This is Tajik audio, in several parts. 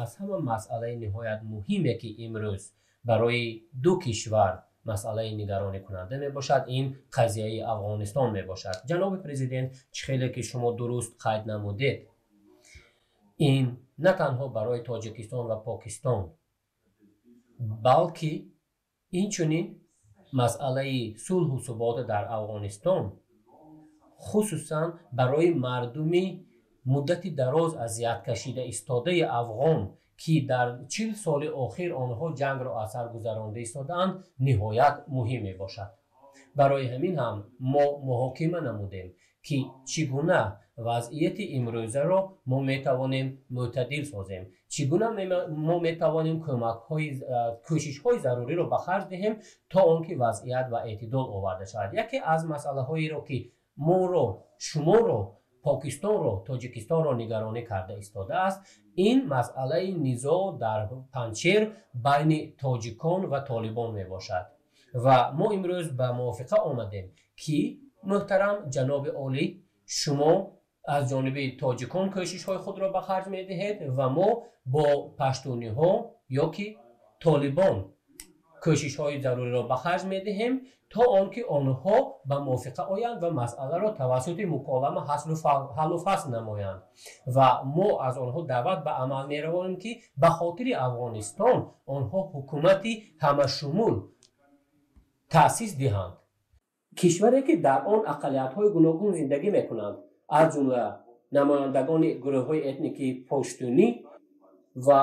Аз ҳама масъалаи ниҳоят муҳиме, ки имрӯз барои ду кишвар масъалаи нигаронӣкунанда мебошад, ин қазияи Афғонистон мебошад. Ҷаноби президент, чӣ хеле ки шумо дуруст қайд намудед, ин на танҳо барои Тоҷикистон ва Покистон, балки инчунин масъалаи сулҳу субот дар Афғонистон, хусусан барои мардуми муддати дароз азияткашида истодаи афғон, ки дар 40 соли охир онҳо ҷангро аз сар гузаронда истодаанд, ниҳоят муҳим мебошад. Барои ҳамин ҳам мо муҳокима намудем, ки чӣ гуна вазъияти имрӯзаро мо метавонем мӯътадил созем, чӣ гуна мо метавонем кӯмакҳои, кӯшишҳои заруриро ба харҷ диҳем, то он ки вазъият ба эътидол оварда шавад. Яке аз масъалаҳоеро, ки моро, шуморо, Покистонро, Тоҷикистонро нигаронӣ карда истодааст, ин масъалаи низоъ дар Панҷшер байни тоҷикон ва толибон мебошад. Ва мо имрӯз ба мувофиқа омадем, ки, муҳтарам ҷаноби олӣ, шумо аз ҷониби тоҷикон кӯшишҳои худро ба харҷ медиҳед ва мо бо паштуниҳо ё ки толибон кӯшишҳои заруриро ба харҷ медиҳем, то он ки онҳо ба мувофиқа оянд ва масъаларо тавассути муколама ҳаллу фасл намоянд. Ва мо аз онҳо даъват ба амал меравонем, ки ба хотири Афғонистон онҳо ҳукумати ҳамашумул таъсис диҳанд, кишваре ки дар он ақаллиятҳои гуногун зиндагӣ мекунанд, аз ҷумла намояндагони гурӯҳҳои этникии поштунӣ ва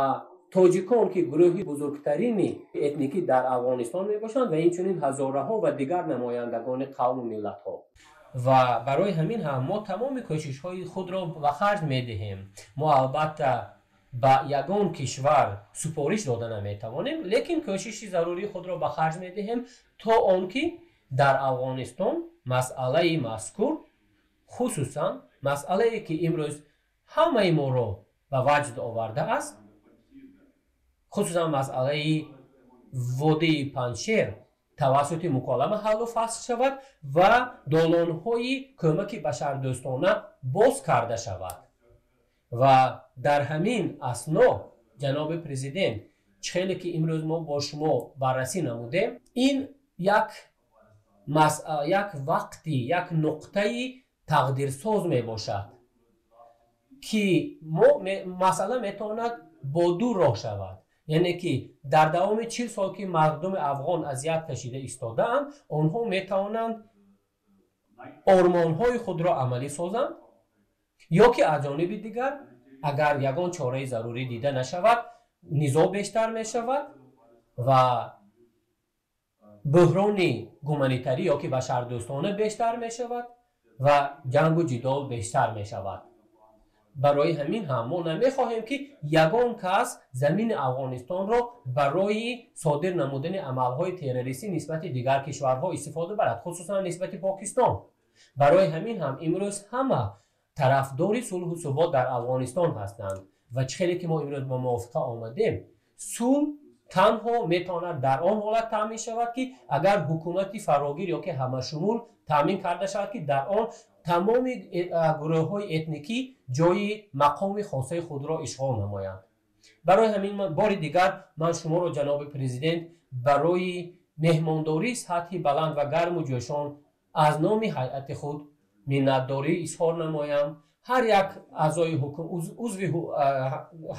тоҷикон, ки гурӯҳи бузургтарини этникӣ дар Афғонистон мебошанд, ва инчунин ҳазораҳо ва дигар намояндагони қавму миллатҳо. Ва барои ҳамин ҳам мо тамоми кӯшишҳои худро ба харҷ медиҳем. Мо албатта ба ягон кишвар супориш дода наметавонем, лекин кӯшиши зарурии худро ба харҷ медиҳем, то он ки дар Афғонистон масъалаи мазкур, хусусан масъалае ки имрӯз ҳамаи моро ба ваҷд овардааст, хусусан масъалаи водии Панҷшер, тавассути муколама ҳаллу фасл шавад ва долонҳои кӯмаки башардӯстона боз карда шавад. Ва дар ҳамин асно, ҷаноби президент, чӣ хеле ки имрӯз мо бо шумо баррасӣ намудем, ин як вақти, як нуқтаи тақдирсоз мебошад, ки мо масъала метавонад бо ду роҳ шавад. Яъне ки дар давоми 40 сол, ки мардуми афғон азият кашида истодаанд, онҳо метавонанд ормонҳои худро амалӣ созанд, ё ки аз ҷониби дигар, агар ягон чораи зарурӣ дида нашавад, низоъ бештар мешавад ва бӯҳрони гуманитарӣ ё ки башардӯстона бештар мешавад ва ҷангу ҷидол бештар мешавад. Барои ҳамин ҳам мо намехоҳем, ки ягон кас замини Афғонистонро барои содир намудани амалҳои террористӣ нисбати дигар кишварҳо истифода барад, хусусан нисбати Покистон. Барои ҳамин ҳам имрӯз ҳама тарафдори сулҳу субот дар Афғонистон ҳастанд. Ва чӣ хеле ки мо имрӯз ба мувофиқа омадем, сулҳ танҳо метавонад дар он ҳолат таъмин шавад, ки агар ҳукумати фарогир ё ки ҳамашумул таъмин карда шавад, ки дар он тамоми гурӯҳҳои этникӣ ҷои мақоми хосаи худро ишғол намоянд. Барои ҳамин бори дигар ман шуморо, ҷаноби президент, барои меҳмондории сатҳи баланд ва гарму ҷӯшон аз номи ҳайати худ миннатдорӣ изҳор намоям. Ҳар як аъзои узви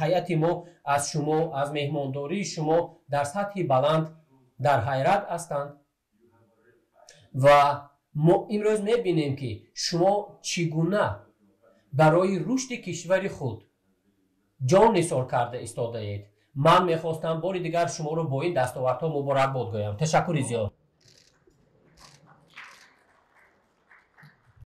ҳайати мо аз шумо, аз меҳмондории шумо дар сатҳи баланд дар ҳайрат ҳастанд. Ва мо имрӯз мебинем, ки шумо чӣ гуна барои рушди кишвари худ ҷон нисор карда истодаед. Ман мехостам бори дигар шуморо бо ин дастовардҳо муборакбод гӯям. Ташаккури зиёд.